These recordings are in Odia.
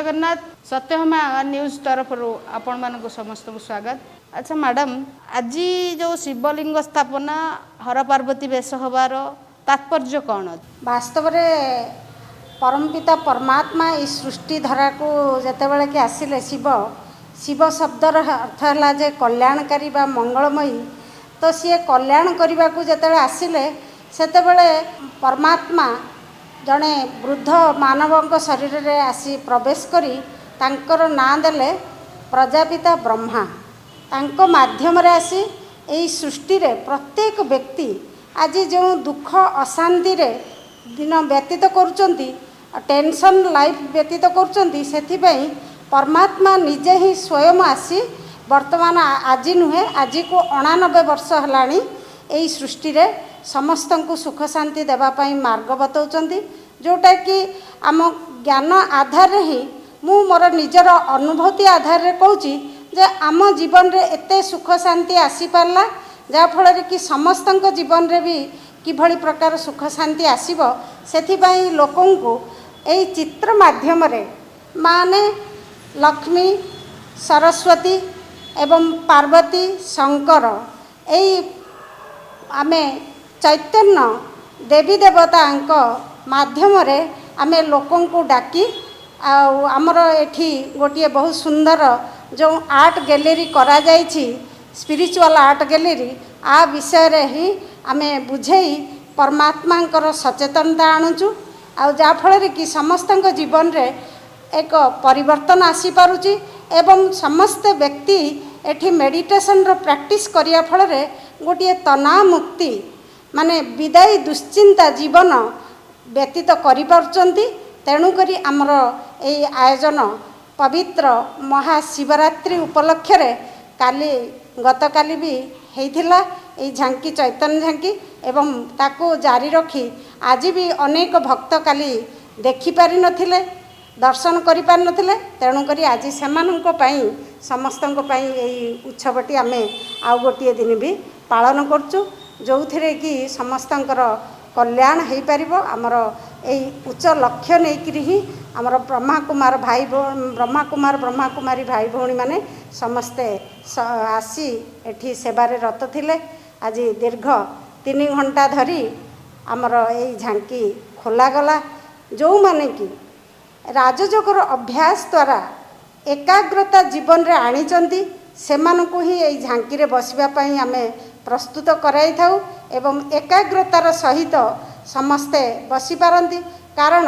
ଜଗନ୍ନାଥ। ସତ୍ୟଭାମା ନ୍ୟୁଜ୍ ତରଫରୁ ଆପଣମାନଙ୍କୁ ସମସ୍ତଙ୍କୁ ସ୍ୱାଗତ। ଆଚ୍ଛା ମ୍ୟାଡ଼ାମ୍, ଆଜି ଯେଉଁ ଶିବଲିଙ୍ଗ ସ୍ଥାପନା, ହର ପାର୍ବତୀ ବେଶ ହେବାର ତାତ୍ପର୍ଯ୍ୟ କ'ଣ? ବାସ୍ତବରେ ପରମପିତା ପରମାତ୍ମା ଏଇ ସୃଷ୍ଟି ଧରାକୁ ଯେତେବେଳେ କି ଆସିଲେ, ଶିବ, ଶିବ ଶବ୍ଦର ଅର୍ଥ ହେଲା ଯେ କଲ୍ୟାଣକାରୀ ବା ମଙ୍ଗଳମୟୀ। ତ ସିଏ କଲ୍ୟାଣ କରିବାକୁ ଯେତେବେଳେ ଆସିଲେ, ସେତେବେଳେ ପରମାତ୍ମା ଜଣେ ବୃଦ୍ଧ ମାନବଙ୍କ ଶରୀରରେ ଆସି ପ୍ରବେଶ କରି ତାଙ୍କର ନାଁ ଦେଲେ ପ୍ରଜାପିତା ବ୍ରହ୍ମା। ତାଙ୍କ ମାଧ୍ୟମରେ ଆସି ଏଇ ସୃଷ୍ଟିରେ ପ୍ରତ୍ୟେକ ବ୍ୟକ୍ତି ଆଜି ଯେଉଁ ଦୁଃଖ ଅଶାନ୍ତିରେ ଦିନ ବ୍ୟତୀତ କରୁଛନ୍ତି, ଟେନସନ୍ ଲାଇଫ୍ ବ୍ୟତୀତ କରୁଛନ୍ତି, ସେଥିପାଇଁ ପରମାତ୍ମା ନିଜେ ହିଁ ସ୍ୱୟଂ ଆସି ବର୍ତ୍ତମାନ, ଆଜି ନୁହେଁ, ଆଜିକୁ 89 ବର୍ଷ ହେଲାଣି, ଏଇ ସୃଷ୍ଟିରେ ସମସ୍ତଙ୍କୁ ସୁଖ ଶାନ୍ତି ଦେବା ପାଇଁ ମାର୍ଗ ବତାଉଛନ୍ତି। ଯେଉଁଟାକି ଆମ ଜ୍ଞାନ ଆଧାରରେ ହିଁ, ମୁଁ ମୋର ନିଜର ଅନୁଭୂତି ଆଧାରରେ କହୁଛି ଯେ ଆମ ଜୀବନରେ ଏତେ ସୁଖ ଶାନ୍ତି ଆସିପାରିଲା, ଯାହାଫଳରେ କି ସମସ୍ତଙ୍କ ଜୀବନରେ ବି କିଭଳି ପ୍ରକାର ସୁଖ ଶାନ୍ତି ଆସିବ, ସେଥିପାଇଁ ଲୋକଙ୍କୁ ଏଇ ଚିତ୍ର ମାଧ୍ୟମରେ, ମାନେ ଲକ୍ଷ୍ମୀ, ସରସ୍ୱତୀ ଏବଂ ପାର୍ବତୀ, ଶଙ୍କର, ଏଇ ଆମେ ଚୈତନ୍ୟ ଦେବୀ ଦେବତାଙ୍କ ମାଧ୍ୟମରେ ଆମେ ଲୋକଙ୍କୁ ଡାକି, ଆଉ ଆମର ଏଠି ଗୋଟିଏ ବହୁତ ସୁନ୍ଦର ଯେଉଁ ଆର୍ଟ ଗ୍ୟାଲେରୀ କରାଯାଇଛି, ସ୍ପିରିଚୁଆଲ୍ ଆର୍ଟ ଗ୍ୟାଲେରୀ, ଆ ବିଷୟରେ ହିଁ ଆମେ ବୁଝେଇ ପରମାତ୍ମାଙ୍କର ସଚେତନତା ଆଣୁଛୁ। ଆଉ ଯାହାଫଳରେ କି ସମସ୍ତଙ୍କ ଜୀବନରେ ଏକ ପରିବର୍ତ୍ତନ ଆସିପାରୁଛି ଏବଂ ସମସ୍ତେ ବ୍ୟକ୍ତି ଏଠି ମେଡ଼ିଟେସନର ପ୍ରାକ୍ଟିସ୍ କରିବା ଫଳରେ ଗୋଟିଏ ତନାବ ମୁକ୍ତି, ମାନେ ବିଦାୟୀ ଦୁଶ୍ଚିନ୍ତା ଜୀବନ ବ୍ୟତୀତ କରିପାରୁଛନ୍ତି। ତେଣୁକରି ଆମର ଏଇ ଆୟୋଜନ ପବିତ୍ର ମହାଶିବରାତ୍ରି ଉପଲକ୍ଷରେ କାଲି, ଗତକାଲି ବି ହେଇଥିଲା ଏଇ ଝାଙ୍କି, ଚୈତନ୍ୟ ଝାଙ୍କି, ଏବଂ ତାକୁ ଜାରି ରଖି ଆଜି ବି ଅନେକ ଭକ୍ତ କାଲି ଦେଖିପାରିନଥିଲେ, ଦର୍ଶନ କରିପାରିନଥିଲେ। ତେଣୁକରି ଆଜି ସେମାନଙ୍କ ପାଇଁ, ସମସ୍ତଙ୍କ ପାଇଁ ଏଇ ଉତ୍ସବଟି ଆମେ ଆଉ ଗୋଟିଏ ଦିନ ବି ପାଳନ କରୁଛୁ, ଯେଉଁଥିରେ କି ସମସ୍ତଙ୍କର କଲ୍ୟାଣ ହେଇପାରିବ। ଆମର ଏଇ ଉଚ୍ଚ ଲକ୍ଷ୍ୟ ନେଇକରି ହିଁ ଆମର ବ୍ରହ୍ମାକୁମାର ଭାଇ, ବ୍ରହ୍ମାକୁମାର ବ୍ରହ୍ମାକୁମାରୀ ଭାଇ ଭଉଣୀମାନେ ସମସ୍ତେ ଆସି ଏଠି ସେବାରେ ରତ ଥିଲେ। ଆଜି ଦୀର୍ଘ 3 ଘଣ୍ଟା ଧରି ଆମର ଏଇ ଝାଙ୍କି ଖୋଲାଗଲା। ଯେଉଁମାନେ କି ରାଜଯୋଗର ଅଭ୍ୟାସ ଦ୍ୱାରା ଏକାଗ୍ରତା ଜୀବନରେ ଆଣିଛନ୍ତି, ସେମାନଙ୍କୁ ହିଁ ଏଇ ଝାଙ୍କିରେ ବସିବା ପାଇଁ ଆମେ ପ୍ରସ୍ତୁତ କରାଇଥାଉ ଏବଂ ଏକାଗ୍ରତାର ସହିତ ସମସ୍ତେ ବସିପାରନ୍ତି। କାରଣ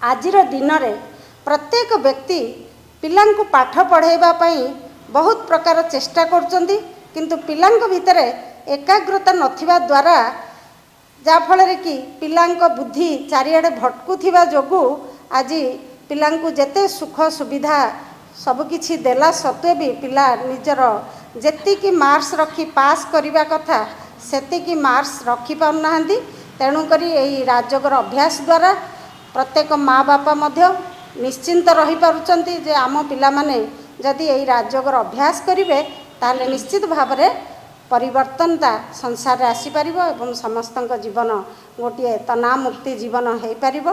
ଆଜିର ଦିନରେ ପ୍ରତ୍ୟେକ ବ୍ୟକ୍ତି ପିଲାଙ୍କୁ ପାଠ ପଢ଼ାଇବା ପାଇଁ ବହୁତ ପ୍ରକାର ଚେଷ୍ଟା କରୁଛନ୍ତି, କିନ୍ତୁ ପିଲାଙ୍କ ଭିତରେ ଏକାଗ୍ରତା ନଥିବା ଦ୍ୱାରା, ଯାହାଫଳରେ କି ପିଲାଙ୍କ ବୁଦ୍ଧି ଚାରିଆଡ଼େ ଭଟକୁଥିବା ଯୋଗୁଁ, ଆଜି ପିଲାଙ୍କୁ ଯେତେ ସୁଖ ସୁବିଧା ସବୁକିଛି ଦେଲା ସତ୍ତ୍ୱେ ବି ପିଲା ନିଜର ଯେତିକି ମାର୍କସ୍ ରଖି ପାସ୍ କରିବା କଥା, ସେତିକି ମାର୍କସ୍ ରଖିପାରୁନାହାନ୍ତି। ତେଣୁକରି ଏଇ ରାଜଯୋଗର ଅଭ୍ୟାସ ଦ୍ୱାରା ପ୍ରତ୍ୟେକ ମା ବାପା ମଧ୍ୟ ନିଶ୍ଚିନ୍ତ ରହିପାରୁଛନ୍ତି ଯେ ଆମ ପିଲାମାନେ ଯଦି ଏଇ ରାଜଯୋଗର ଅଭ୍ୟାସ କରିବେ, ତାହେଲେ ନିଶ୍ଚିତ ଭାବରେ ପରିବର୍ତ୍ତନତା ସଂସାରରେ ଆସିପାରିବ ଏବଂ ସମସ୍ତଙ୍କ ଜୀବନ ଗୋଟିଏ ତନାବମୁକ୍ତି ଜୀବନ ହେଇପାରିବ।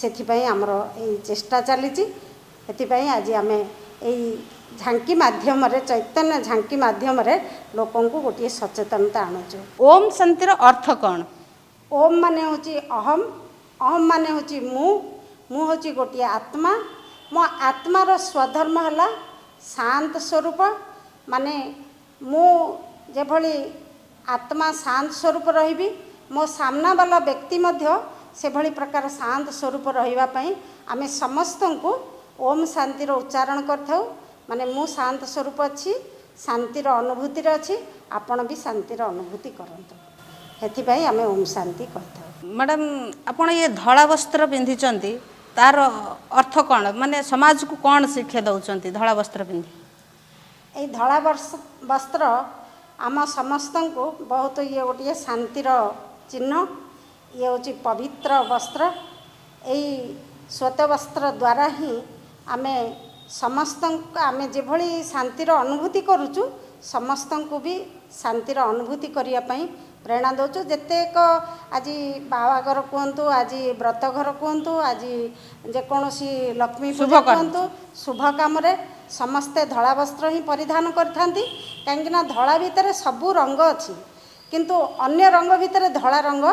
ସେଥିପାଇଁ ଆମର ଏଇ ଚେଷ୍ଟା ଚାଲିଛି। ସେଥିପାଇଁ ଆଜି ଆମେ ଏଇ ଝାଙ୍କି ମାଧ୍ୟମରେ, ଚୈତନ୍ୟ ଝାଙ୍କି ମାଧ୍ୟମରେ ଲୋକଙ୍କୁ ଗୋଟିଏ ସଚେତନତା ଆଣୁଛୁ। ଓମ୍ ଶାନ୍ତିର ଅର୍ଥ କ'ଣ? ଓମ୍ ମାନେ ହେଉଛି ଅହମ୍, ଅହମ୍ ମାନେ ହେଉଛି ମୁଁ। ମୁଁ ହେଉଛି ଗୋଟିଏ ଆତ୍ମା। ମୋ ଆତ୍ମାର ସ୍ୱଧର୍ମ ହେଲା ଶାନ୍ତ ସ୍ୱରୂପ। ମାନେ ମୁଁ ଯେଭଳି ଆତ୍ମା ଶାନ୍ତ ସ୍ୱରୂପ ରହିବି, ମୋ ସାମ୍ନାବାଲା ବ୍ୟକ୍ତି ମଧ୍ୟ ସେଭଳି ପ୍ରକାର ଶାନ୍ତ ସ୍ୱରୂପ ରହିବା ପାଇଁ ଆମେ ସମସ୍ତଙ୍କୁ ଓମ୍ ଶାନ୍ତିର ଉଚ୍ଚାରଣ କରିଥାଉ। ମାନେ ମୁଁ ଶାନ୍ତ ସ୍ୱରୂପ ଅଛି, ଶାନ୍ତିର ଅନୁଭୂତିରେ ଅଛି, ଆପଣ ବି ଶାନ୍ତିର ଅନୁଭୂତି କରନ୍ତୁ, ସେଥିପାଇଁ ଆମେ ଓମ୍ ଶାନ୍ତି କହିଥାଉ। ମ୍ୟାଡ଼ାମ୍, ଆପଣ ଇଏ ଧଳା ବସ୍ତ୍ର ପିନ୍ଧିଛନ୍ତି, ତାର ଅର୍ଥ କ'ଣ? ମାନେ ସମାଜକୁ କ'ଣ ଶିକ୍ଷା ଦେଉଛନ୍ତି ଧଳା ବସ୍ତ୍ର ପିନ୍ଧି? ଏଇ ଧଳା ବସ୍ତ୍ର ଆମ ସମସ୍ତଙ୍କୁ ବହୁତ, ଇଏ ଗୋଟିଏ ଶାନ୍ତିର ଚିହ୍ନ। ଇଏ ହେଉଛି ପବିତ୍ର ବସ୍ତ୍ର। ଏଇ ଶ୍ୱେତ ବସ୍ତ୍ର ଦ୍ୱାରା ହିଁ ଆମେ ସମସ୍ତଙ୍କୁ, ଆମେ ଯେଭଳି ଶାନ୍ତିର ଅନୁଭୂତି କରୁଛୁ, ସମସ୍ତଙ୍କୁ ବି ଶାନ୍ତିର ଅନୁଭୂତି କରିବା ପାଇଁ ପ୍ରେରଣା ଦେଉଛୁ। ଯେତେକ ଆଜି ବାହାଘର କୁହନ୍ତୁ, ଆଜି ବ୍ରତଘର କୁହନ୍ତୁ, ଆଜି ଯେକୌଣସି ଲକ୍ଷ୍ମୀ ଶୁଭ ପୂଜା କର୍ମ। କୁହନ୍ତୁ, ଶୁଭ କାମରେ ସମସ୍ତେ ଧଳା ବସ୍ତ୍ର ହିଁ ପରିଧାନ କରିଥାନ୍ତି। କାହିଁକିନା ଧଳା ଭିତରେ ସବୁ ରଙ୍ଗ ଅଛି, କିନ୍ତୁ ଅନ୍ୟ ରଙ୍ଗ ଭିତରେ ଧଳା ରଙ୍ଗ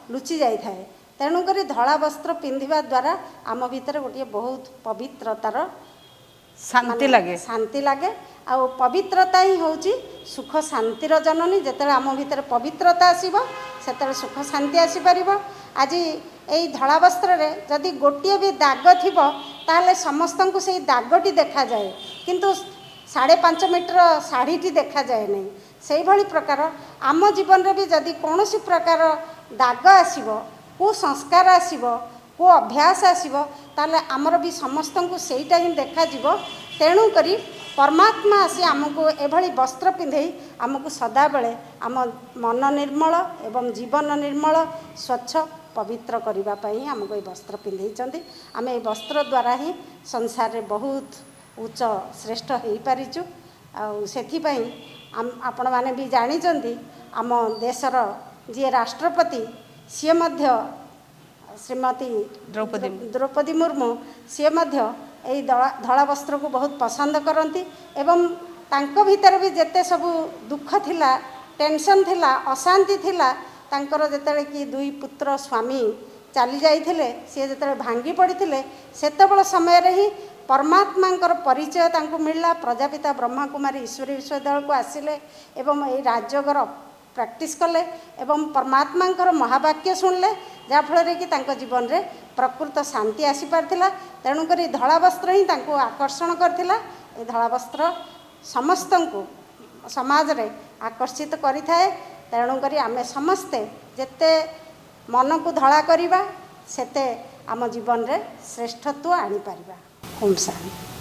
ଲୁଚି ଯାଇଥାଏ। ତେଣୁକରି ଧଳା ବସ୍ତ୍ର ପିନ୍ଧିବା ଦ୍ୱାରା ଆମ ଭିତରେ ଗୋଟିଏ ବହୁତ ପବିତ୍ରତାର ଶାନ୍ତି ମାନେ ଲାଗେ। ଶାନ୍ତି ଲାଗେ। ଆଉ ପବିତ୍ରତା ହିଁ ହେଉଛି ସୁଖ ଶାନ୍ତିର ଜନନୀ। ଯେତେବେଳେ ଆମ ଭିତରେ ପବିତ୍ରତା ଆସିବ, ସେତେବେଳେ ସୁଖ ଶାନ୍ତି ଆସିପାରିବ। ଆଜି ଏଇ ଧଳା ବସ୍ତ୍ରରେ ଯଦି ଗୋଟିଏ ବି ଦାଗ ଥିବ, ତାହେଲେ ସମସ୍ତଙ୍କୁ ସେଇ ଦାଗଟି ଦେଖାଯାଏ, କିନ୍ତୁ 5.5 ମିଟର ଶାଢ଼ୀଟି ଦେଖାଯାଏ ନାହିଁ। ସେଇଭଳି ପ୍ରକାର ଆମ ଜୀବନରେ ବି ଯଦି କୌଣସି ପ୍ରକାର ଦାଗ ଆସିବ, କୁସଂସ୍କାର ଆସିବ, କୁ ଅଭ୍ୟାସ ଆସିବ, ତାହେଲେ ଆମର ବି ସମସ୍ତଙ୍କୁ ସେଇଟା ହିଁ ଦେଖାଯିବ। ତେଣୁକରି ପରମାତ୍ମା ଆସି ଆମକୁ ଏଭଳି ବସ୍ତ୍ର ପିନ୍ଧେଇ ଆମକୁ ସଦାବେଳେ ଆମ ମନ ନିର୍ମଳ ଏବଂ ଜୀବନ ନିର୍ମଳ, ସ୍ୱଚ୍ଛ, ପବିତ୍ର କରିବା ପାଇଁ ଆମକୁ ଏଇ ବସ୍ତ୍ର ପିନ୍ଧେଇଛନ୍ତି। ଆମେ ଏଇ ବସ୍ତ୍ର ଦ୍ୱାରା ହିଁ ସଂସାରରେ ବହୁତ ଉଚ୍ଚ ଶ୍ରେଷ୍ଠ ହେଇପାରିଛୁ। ଆଉ ସେଥିପାଇଁ ଆପଣମାନେ ବି ଜାଣିଛନ୍ତି, ଆମ ଦେଶର ଯିଏ ରାଷ୍ଟ୍ରପତି, ସିଏ ମଧ୍ୟ ଶ୍ରୀମତୀ ଦ୍ରୌପଦୀ ଦ୍ରୌପଦୀ ମୁର୍ମୁ, ସିଏ ମଧ୍ୟ ଏଇ ଧଳା ବସ୍ତ୍ରକୁ ବହୁତ ପସନ୍ଦ କରନ୍ତି। ଏବଂ ତାଙ୍କ ଭିତରେ ବି ଯେତେ ସବୁ ଦୁଃଖ ଥିଲା, ଟେନସନ୍ ଥିଲା, ଅଶାନ୍ତି ଥିଲା, ତାଙ୍କର ଯେତେବେଳେ କି ଦୁଇ ପୁତ୍ର ସ୍ୱାମୀ ଚାଲି ଯାଇଥିଲେ, ସିଏ ଯେତେବେଳେ ଭାଙ୍ଗି ପଡ଼ିଥିଲେ, ସେତେବେଳେ ସମୟରେ ହିଁ ପରମାତ୍ମାଙ୍କର ପରିଚୟ ତାଙ୍କୁ ମିଳିଲା। ପ୍ରଜାପିତା ବ୍ରହ୍ମାକୁମାରୀ ଈଶ୍ୱରୀ ବିଶ୍ୱବିଦ୍ୟାଳୟକୁ ଆସିଲେ ଏବଂ ଏଇ ରାଜଯୋଗର ପ୍ରାକ୍ଟିସ୍ କଲେ ଏବଂ ପରମାତ୍ମାଙ୍କର ମହାବାକ୍ୟ ଶୁଣିଲେ, ଯାହାଫଳରେ କି ତାଙ୍କ ଜୀବନରେ ପ୍ରକୃତ ଶାନ୍ତି ଆସିପାରିଥିଲା। ତେଣୁକରି ଧଳା ବସ୍ତ୍ର ହିଁ ତାଙ୍କୁ ଆକର୍ଷଣ କରିଥିଲା। ଏ ଧଳା ବସ୍ତ୍ର ସମସ୍ତଙ୍କୁ ସମାଜରେ ଆକର୍ଷିତ କରିଥାଏ। ତେଣୁକରି ଆମେ ସମସ୍ତେ ଯେତେ ମନକୁ ଧଳା କରିବା, ସେତେ ଆମ ଜୀବନରେ ଶ୍ରେଷ୍ଠତ୍ୱ ଆଣିପାରିବା। ଓମ୍ ଶାନ୍ତି।